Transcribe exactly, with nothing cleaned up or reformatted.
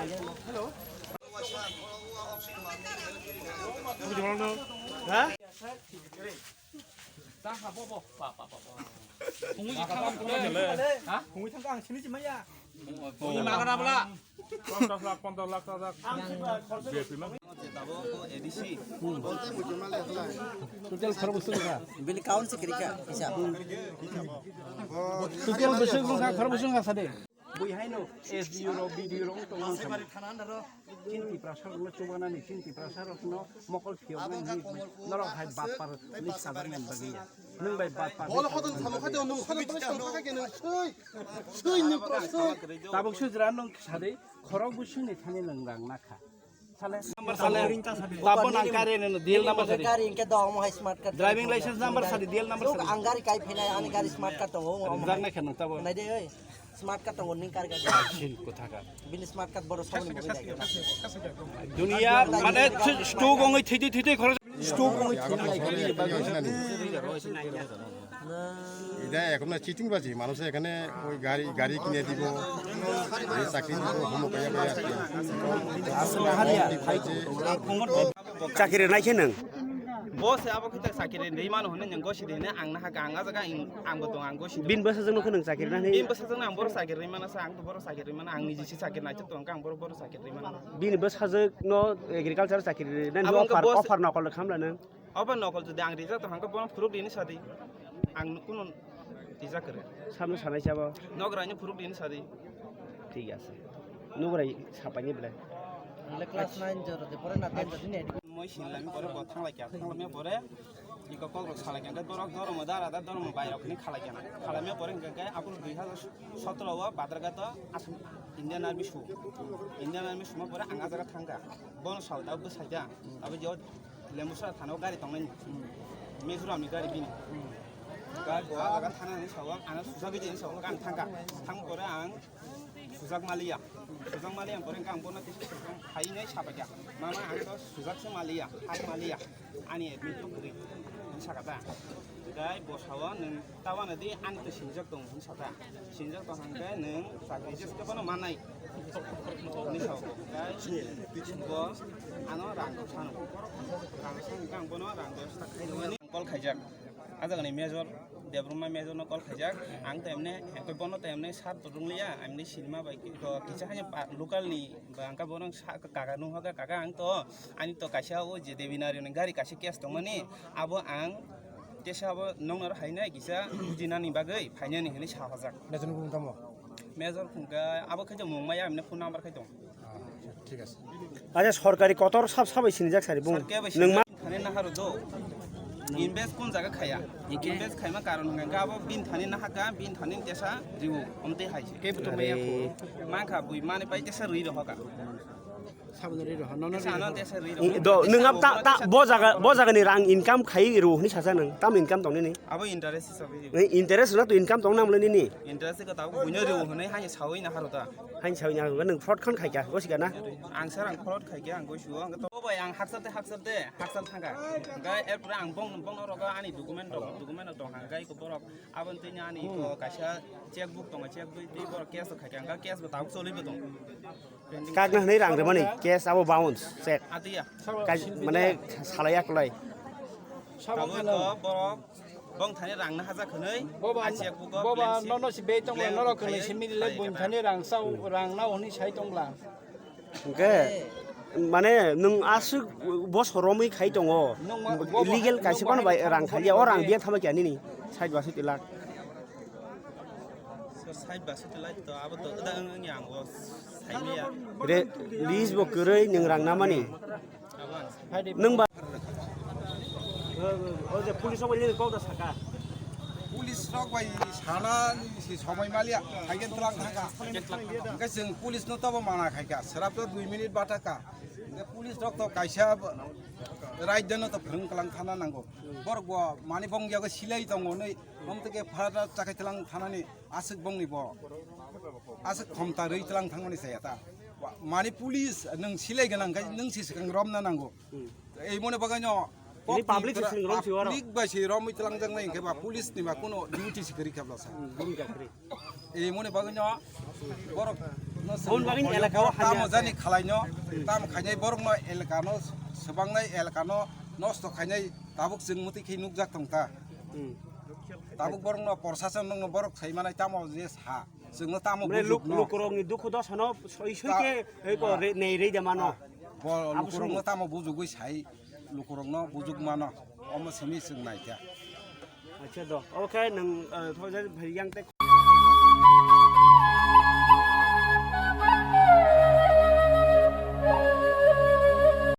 Pungwi thangkha ang sini chimaya. Pungwi magana bla. Ponchas lakh, ponchas lakh, chas lakh. Tabuk A D C. Total khorok bwswk wngkha? Bini count se kwrwi kha, hisab. Total bwswk wngkha, khorok bwswk wngkha sade. Bui haino S D O rok, B D O rok wng tongo wng thangma. Chini Tiprasa rokno chubanani, chini Tiprasa rokno mokol phiyoknani hinwi norok hai batpar list sajak nani bagwi ya. Nwng bai batpar list sajak nani bagwi ya. Tabuk sujra nwng sadwi khorok bwswkni thani nwng rang nakha. Sale. Number sale. Tabuk nang kare neno, deal number sadi. Gari hingke do, omo hai smart card. Driving license number sadi, deal number sadi. Ang gari kai phinai, ani gari smart card tongo, omo. Rang nakha nwng tabuk. Nai de, oi. Smart card tongo ning kar gari. Sin kotha ka. Bini smart card boro saboni bwgwi dai. Dunia mane stu gongoi thidi thidi khoro stu gongoi thidi lai khoro. Ida ekhono cheating baji, manuse ekhane oi gari, gari kine dibo, ei chakri dibo, homo kaya kaya. Chakri nai khe nwng? Bo se abo khe chakri rwi mano hwnwi nwng gosi de hwnwi ang nahaka ang ah jaga ang, ang bo tong ang gosi de. Bini bwsajwk no khe nwng chakri na hwnwi? Bini bwsajwk no ang boro chakri rwi mano sa ang to boro chakri rwi mano ang niji se chakri naijak tong ang boro boro chakri rwi mano. Bini bwsajwk no agriculture chakri rwi nani offer offer nokol khamla nwng? Obo nokol jodi ang rijak tong hangkhe bono phuruk rini sadi. Ang kunu rijak kwrwi. Samno sanai sabo? Nogoraino phuruk rini sadi. Thik ase. Nogorai sapaini belai. Class nine joro de pore na ten jodi ne. Moi sinlami pore bo thanglaikha. Thanglamya pore iko kokrok salaikha. Hwnkhe borok doromo dara da doromo bairok hwnwi khalaikha. Khalamya pore hwnkhe aboni dui hazar sotro o Badarghat o Assam Indian Army su. Indian Army suma pore ang ah jaga thangkha. Bono sao tabuk bwsai da. Abo je Lembusra thana o gari tongnai ni. Mizoram ni gari bini. Gari bo ah jaga thana ni sao ang ano sujagwi de sao ang thangkha. Thang pore ang sujak maliya. Sujak maliya pore ang bono kisa sujak phainai sabaikha. Mama ang to sujak se maliya, hak maliya. Ani admit to kwrwi. Ang sakha ta. Gai bo sao nwng ta uanadi ani to sinijak tong hwn sakha. Sinijak tong hwnkhe nwng chakri jeske bono manai. Hwnwi sao. Gai bo ano rang rok sano. Rang rok sano hwnkhe ang bono rang rok sak khairwmani. Call khaijak. Ah jagani major, Debbarma major no call khaijak. Ang to emne, bono to emne sar to rwngliya, emne sinima bai kisa haino local ni ba ang ka bono kaka nung hoka kaka ang to ani to kaisa o je Devinari ni gari kaisa case tongmani abo ang tesa abo nongno hainai kisa bujinani bagwi phainani hinwi sa hojak. Major ni bumung tamo? Major phungka abo khe mung maya amne phone number khai tong. Ah, thik ase. Acha sorkari kotor sab sabai sinijak sari bung. Nung ma thani naharo do. Invest kun jaga khaya. Invest khaima karon hwnkha abo bin thani nahaka bin thani tesa riu omte hai. Ke buto maya ko. Mangkha bui mani pai tesa rui rohoka. Sabon rwi rw, nono rwi rw. Sa ano tesa rwi rw. Do, nwng am ta, ta, bo jaga, bo jaga ni rang income khai rw hwnwi sacha nwng, tam income tong nini? Abo interest hisabe rwi. Ni interest na to income tong nam le nini? Interest ko tabuk buino rwi hwnwi haino sawi na haro ta. Haino sawi na haro, nwng fraud khan khai kha, gosi kana? Ang sar ang fraud khai kha, ang gosi o, ang to bai ang haksal te, haksal te, haksal thangka. Ga er pore ang bong, bong oro ga ani document rok, document rok tong hang, ga iko borok, abon tini ani ko kaisa checkbook tong, checkbook tei borok case khai kha, ga case bo tabuk choli bo tong. Kak na hwnwi rang rwmani, case abo bounce, check. Adiya. Kai, mane, salai aklai. Abo to borok bong thani rang na hajak hwnwi. Boba, a checkbook o boba, blank check. Nono si bei tong blank norok hwnwi khai, simi le khai bong kata. Thani rang sao, rang nao hwnwi sai tong bla. Hwnkhe, mane, nwng aswk bo soromwi khai tongo. Nwng ma, boba, illegal nwng kaisa bono bai rang khai ya, o rang biya thama kya nini? Sait ba sait lakh. Sir, side ba site light to, abo to da ang ang yang o, side ya. Re, list bo kwrwi nwng rang namani. Nwng ba. O je police rok bai kok da saka. Police rok bai sana si somoi maliya, hai ke tlang thangka. Hingke chwng police no tobo mana khaika, serap to dui minute bata ka. Hingke police rok to kaisa raida no to phwrwng kwlang thana nango. Borok bo mani bong yago silai tongo nei. Bong tike phara chakai tlang thanani aswk bongni bo. Aswk khomta rwi tlang thangmani saya ta. Mani police nwng silai gwnang khai nwng si swkang romna nango. Ei mone bagwi no ini public si swkang rom si oro. Public bai si romwi tlang jang nai hwnkhe ba police ni ba kuno duty si kwrwi kha bwlasa. Ei mone bagwi no borok Aboni bagwi elaka o tamo hamya jani khe. Khalaino, tamo khainai borokno elakano, swbangnai elakano nosto khainai tabuk chwng mwtwi khe nukjak tong ta. Hmm. Tabuk borokno prosason nokno borok sai manai tamo je sa, chwngno tamo Mane luk-, bujukno. Lukurokni dukhu dosano soi soi Ta-, khe eko ah. Re-, nei rei de mano. Ah. Bo Abo lukurokno song- tamo bujugwi sai, lukurokno bujukmano. Omo simi chwng naikha. Acha do. Okay, nwng, eh, thok jai phai yang te